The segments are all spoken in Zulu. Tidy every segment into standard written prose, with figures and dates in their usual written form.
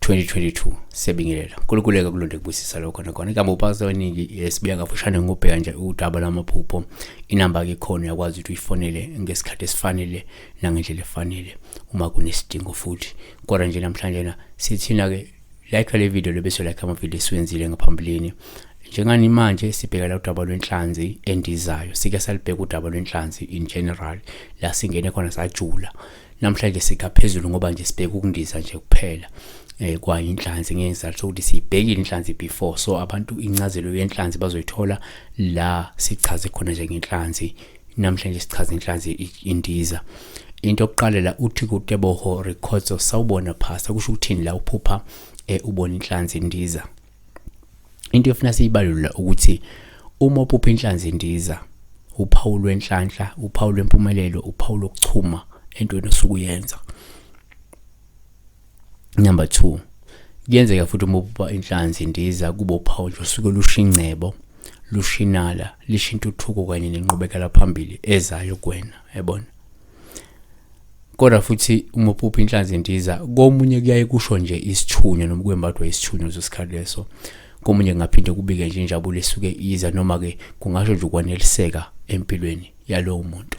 2022. Siyabingelela, uNkulunkulu kulonde kubusisa lokho nakhona. Igama upastor weningi, esibuya kafushane ngobheka nje udaba lamaphupho. Inamba ke khona, uyakwazi ukuthi uyifonele ngesikhathi esifanele nangendlela efanele uma kunesidingo futhi. Kodwa nje namhlanje na sithina ke, like le video le, bese like ama video esiwenzile ngaphambilini. Njengani manje sibheka la udaba lwenhlanzi endizayo. Sike salibheka udaba lwenhlanzi in general, la singene khona sajula. Namhlanje sikha phezulu ngoba nje sibheka ukundiza nje kuphela kwayo inhlanzi, ngezizathu sokuthi siyibhekile inhlanzi before, so abantu incazelo yenhlanzi bazoyithola la sichaze khona nje ngenhlanzi. Namhlanje sichaze inhlanzi indiza. Into yokuqala la uthi kuTeboho Records: "Sawubona pastor, kusho ukuthini la uphupha ubona inhlanzi indiza?" Into efuna siyibalula ukuthi uma uphupha inhlanzi indiza, uphawu lwenhlanhla, uphawu lwempumelelo, uphawu lokuchuma entweni osuke uyenza. Number 2, kuyenzeka futhi uma uphupha inhlanzi indiza kube uphawu nje osuke lusho ingcebo, lushinala, lisho intuthuko kanye nenqubekela phambili ezayo kuwena, yabona. Kodwa futhi uma uphupha inhlanzi indiza, komunye kuyaye kusho nje isithunywa noma kwembathwa isithunywa leso sikhathi leso. Komunye kungaphinde kubike nje injabulo esuke iza, noma ke kungasho nje ukwaneliseka empilweni yalowo muntu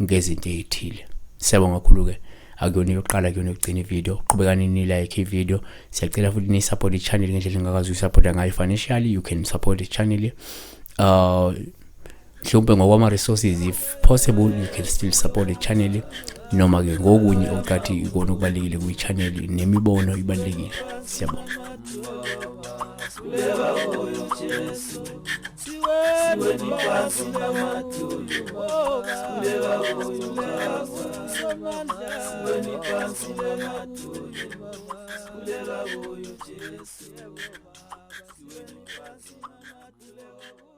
ngezinto ezithile. Siyabonga kakhulu ke. Akuyona yokuqala, kuyona yokugcina ivideo. Qhubekani ni like ivideo. Siyacela futhi ni support i-channel ngendlela engakwazi uyisupport ngayo financially. You can support the channel mhlawumbe ngokwama resources. If possible, you can still support the channel, noma ke ngokunye okukathi ikona okubalekile kwi-channel, nemibono ibalekile. Siyabonga. Sikhuleka kuyo Jesu, siweni phansi ngamadolo. Sikhuleka kuyo Baba, siweni phansi ngamadolo. Sikhuleka kuyo Jesu, siweni phansi ngamadolo.